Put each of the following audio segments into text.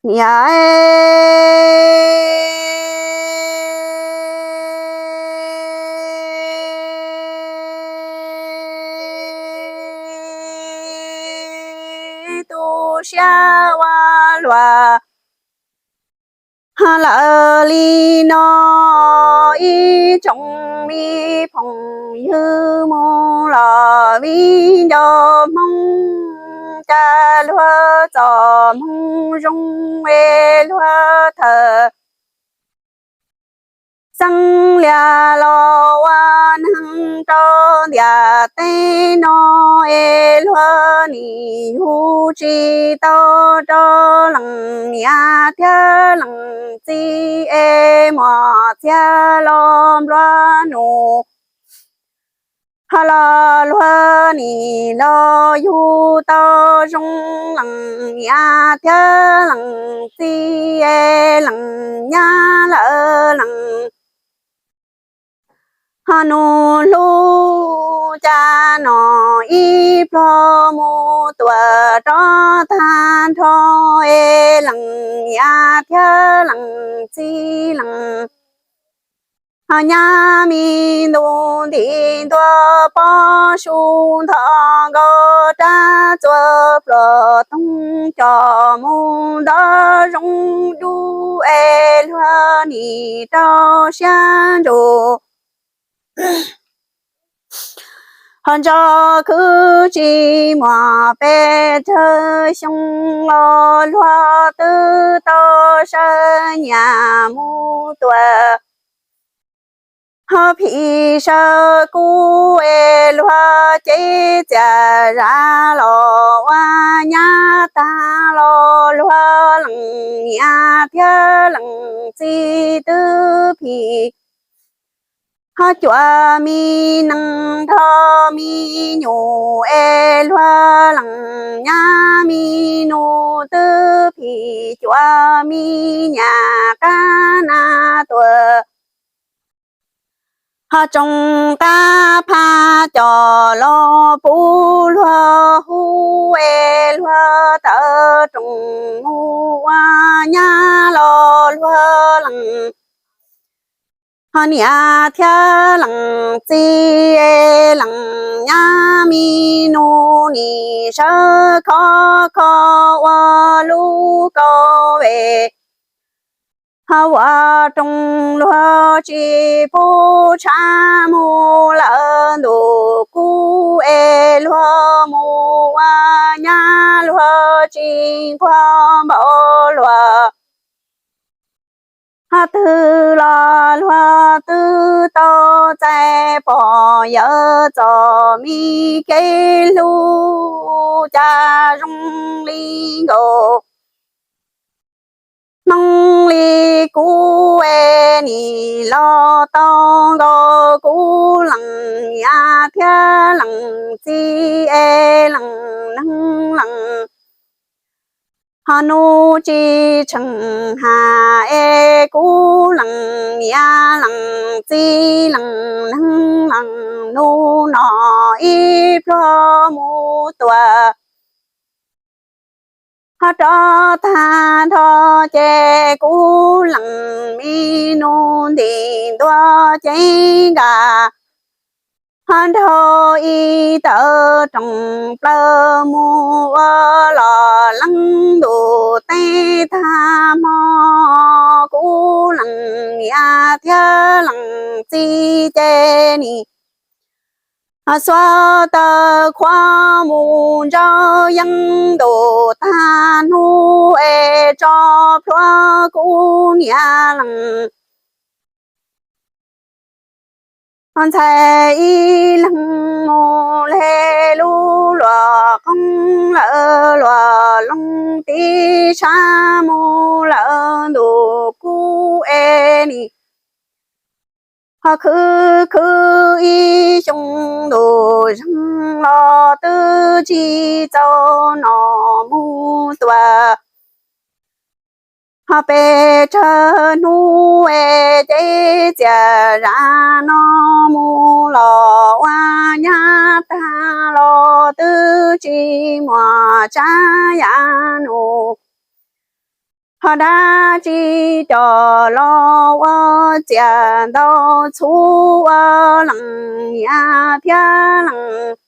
Niam, tu siab ua luaj lawm li no, ib tsoom me phooj ywg mus los viv ncaus Hmoob, cas luag txoj hmoo zoo es luag thawm xeeb lias los ua neeg rau ntiaj teb no es luag nim yug tsis tau rau leej niam thiab leej txiv es muaj txiag los nplua nuj. Ho los luag nim los yug tau zoo leej niam thiab leej txiv es leej nyab lawm leej. Ho nus hlub cas no ib pluag mus tuaj rov tag nrho es leej niam thiab leej txiv leej. Ho nyab me ntuj nti ntua pob su nthos nkaus rab txuas pluas toog coj mus ntov zoo dub es luag nim rau siab ntsuj. Ho ntsog khwv tsis muaj pes tsawg xyoo los luag twb tau sawv nyias mus tuaj. Ho phim sawv kub es luag cev txiaj zam los ua nyab tag los luag leej niam thiab leej txiv twb phim. Ho cuaj me nees nrog me nyuam es luag leej nyab me nus twb phim cuaj me nyuam qab nas tuaj. Ho tsoom qab phaj coj los puv luag hu es luag tawm rooj mus ua nyab los luag leej. Ho niam thiab leej txiv leej nyab me nus nim sawv khov kho ua lub kauj vej. Ho ua rooj luag tsis pub tshav mus lawm ntuj kub es luag mus ua nyab luag tsis nquag npau luag. Ho twg los luag twb tau txais pom yawm txoj me kev hlub cas zoo li nkaus. Hmoob li kuv es nim los tau nkaus kuv leej niam thiab leej txiv es leej neeg leej. Ho nus tsis tsheej haj es kuv leej niam leej txiv leej neeg leej nus no ib pluag mus tuaj. Ho rov tag nrho ces kuv leej me nus nti ntua cev nkag. Ho nraug ib tawm rooj plaws mus ua los leej ntuj teb tag hmo, kuv leej niam thiab leej txiv ces nim ho xuas taw qhua mus ntsaws yeeb ntuj tag hnub es tso plhuav kuv niam leej. Ho ntxhais ib leeg mus le lub luag qoob lawm luag loog tiv tshav mus lawm ntuj kub es nim. Ho khwv khwv ib xyoo ntuj zeeg los twb tsis txaus noj mus tuaj. Ho pes tsawg hnub es cev txiaj zam no mus los ua nyab tag los twb tsis muaj tsav yam nus. Ho dab tsi cov los ua txias ntau txhub ua lees niam thiab lees.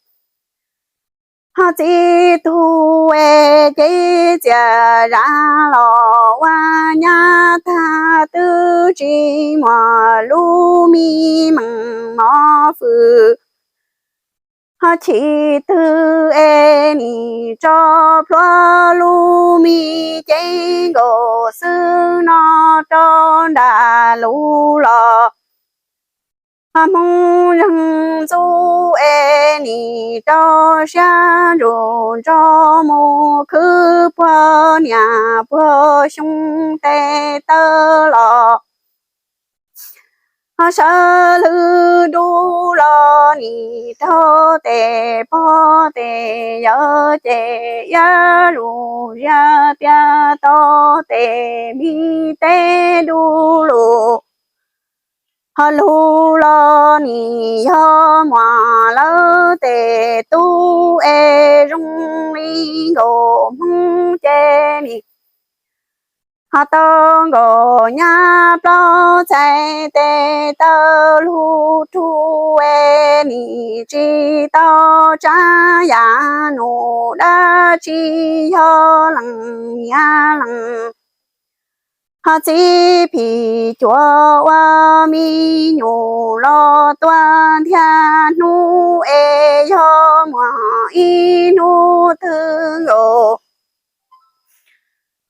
Ho txiv tug es ces txias zam los ua nyab tag twb tsis muaj lub me mees mov fwm. Ho chim twg es nim tso plhuav lub me cev nkaus xwb no rau nram lus los. Ho hmoov zeeg ntxub es nim rau siab ntsum ntso mus khwb puag niam puag xyoo tes taw los. Ho sawv lwg dub los nim rau tes pog tes yawg ces iab zus ziab tias tau tes me teb dub lug. Ho lug los nim yog muam lawv tes tub es zoo li nkaus hmoob ces nim ho tau nkaus nyab plaub txhais tes taw lug rug es nim tsis tau tsav yam num dab tsi yog lees niam lees. Ho txiv phim cuam ua me nyuam los tuaj ntiag hnub es yog muaj ib hnub twg nkaus.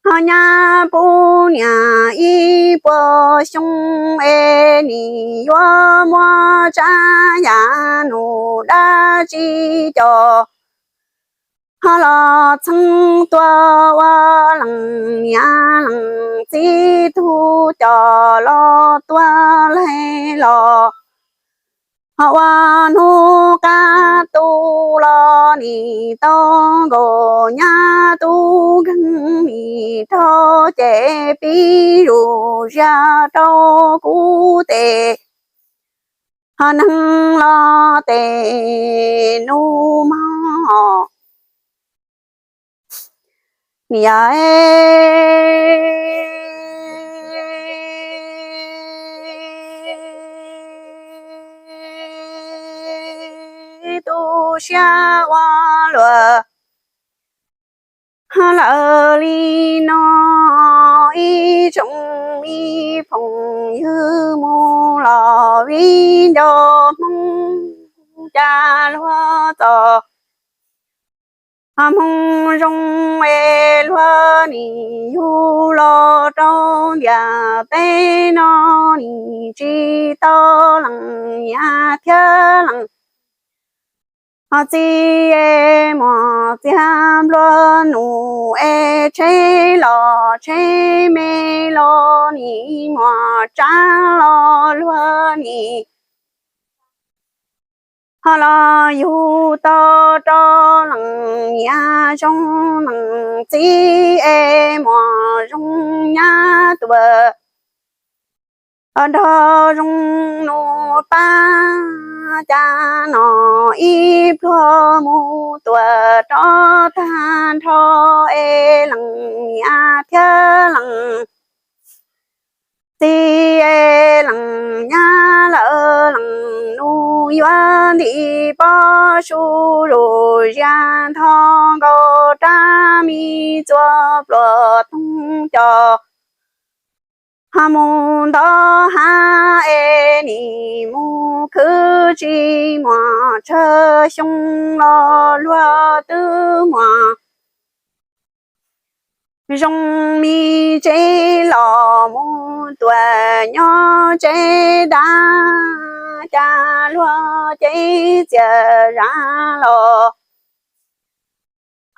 Ho nyab pub niam ib puas xyoo es nim yuav muab tsav yam num dab tsi cov ho los txheeb tuaj ua lees niam lees txiv tug cov los tuaj laig los. Ho ua hnub qab tu los nim tau nkaus nyab tub nkeeg nim rau ces pib zus ziab rau kuv tes ho neeg los tes nus mog. Niam es tu siab ua luaj. Ho lawm li no ib tsoom me phooj ywg mus los viv ncaus Hmoob cas luag txom. Ho Hmoob zoo es luag nim yug los rau ntiaj teb no nim tsis tau lees niam thiab lees. Ho txiv es muaj txiag nplua nuj es tsheb los tsheb me los nim muaj tsav los luag nim ho los yug tau rau lees niam zoo lees txiv es muaj zoo nyab tuaj nrog zoo nus pab cas no ib pluag mus tuaj rov tag nrho es lees niam thiab lees txiv es lees nyab lawm lees nus yuav ntim pob su zus zias nthos nkaus rab me txua pluas toog cos ho mus ntov hav es nim mus khwb tsis muaj tsawg xyoo los luag twb muaj zoo me tsev los mus tuaj nyob tsev dab cas luag cev txias zam los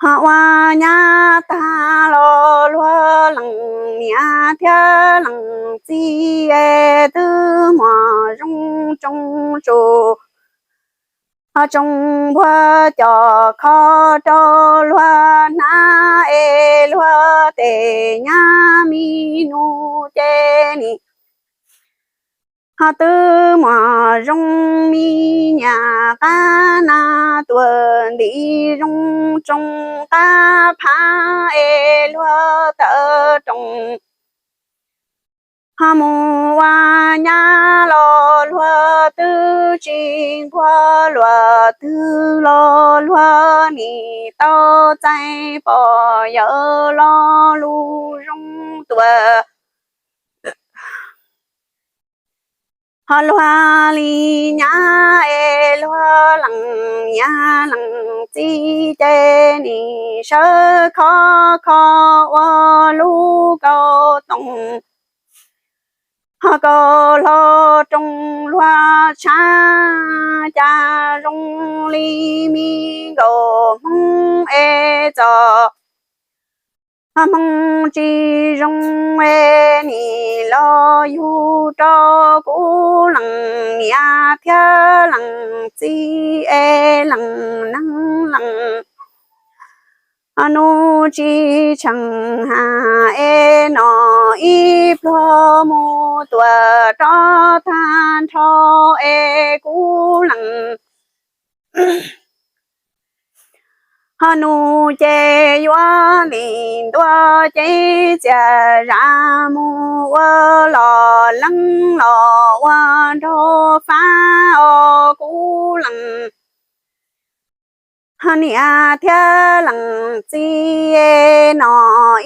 ho ua nyab tag los luag lees niam thiab lees txiv es twb muaj zoo tsoo tsu ho tsoo npuag cov kho rau luag hnab es luag tes nyab me nus ces nim ho twb muaj zoo me nyuam qab nas tuaj ntim zoo tsoo qab phav es luag tawm roos Ho mus ua nyab los luag twb tsis nquag, luag twg los luag nim tau txais pom yawg lo lus zoo tuaj. Ho luag li nyab es luag lees niam lees txiv ces nim sawv khov kho ua lub kauj toom. Ho kaus hlau rooj luag tshab cas zoo li me nkaus hmoob es txom. Ho hmoo tsis zoo es nim los yug rau kuv lees niam thiab lees txiv es lees neeg lees. Ho nus tsis tsheej has es no ib pluag mus tuam rov tag nrho es kuv lees. Ho nus ces yuav ntim ntua cev txias zam mus ua los leeb los ua nraug fab os kuv lees. Ho niam thiab lees txiv no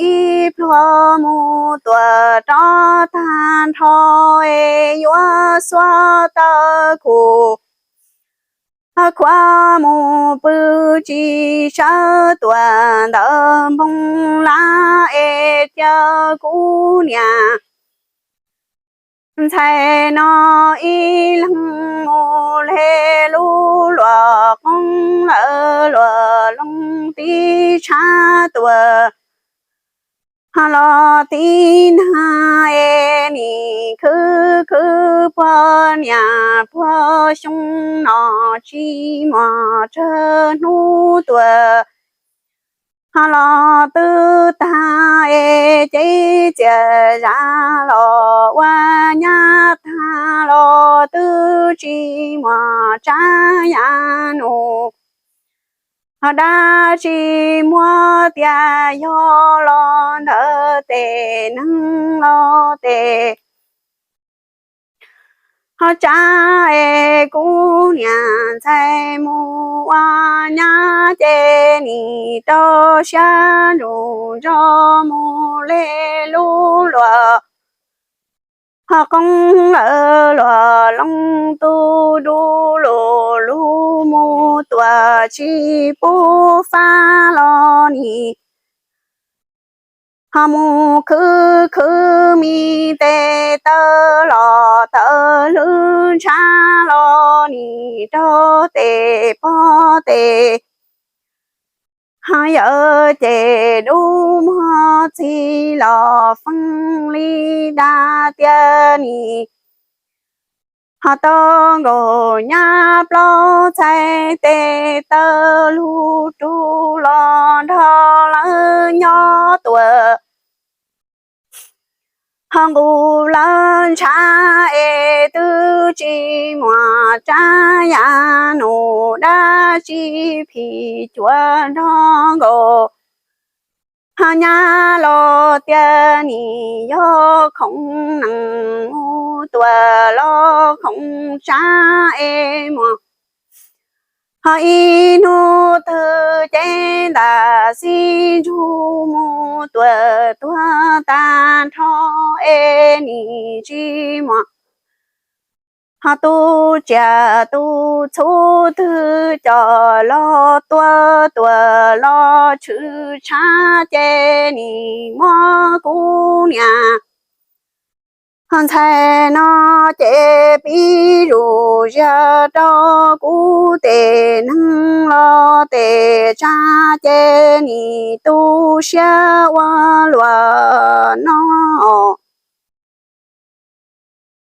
ib pluag mus tuam rov tag nrho es yuav xuas taw khum. Ho khuav mus pw tsis sawv tuam ntawm npoo lab es cia kuv niam ntxhais no ib leeg mus le lub luam qoob lawm luam loog tib tshab tuaj. Ho los tib nag es nim khwv khwv puag niaj puag xyoo no tsis muaj tsawg hnub tuaj. Ho los twb tag es cev txias zam los ua nyab tag los twb tsis muaj tsab yav nus. Ho dab tsi muab tias yog los ntawm tes neeg los tes. Ho tsab es kuv niam ntxhais mus ua nyab ces nim rau siab ntsug ntsog mus le lub luam. Ho qoob lawm luam loog tu du lug lug mus tuam tsis pub fab los nim. Ho mus khwv khwv me tes taw los taw hlwb ntshav los nim raug tes pog tes. Ho yawg ces dub muag txig los feeb li dag tiag nim. Ho tau nkaus nyab plaub txhais tes taw lug rug los nrog lawv nyob tuaj. Ho nqus lawv ntshav es twb tsis muaj tsab yav nus dab tsi phim cuav nrog nkaus. Ho nyab los tias nim yog khoom nees mus tuaj los khoom tsab es muaj. Ho ib hnub twg cev ntam xib ntsug mus tuaj tuag tag nrho es nim tsis muaj. Ho tus tsiaj tus txhu twg coj los tua tuaj los tshwm tshab ces nim muab kuv niam ho ntxhais no ces pib zuj zus rau kuv tes neeg los tes tsab ces nim tu siab ua luaj no.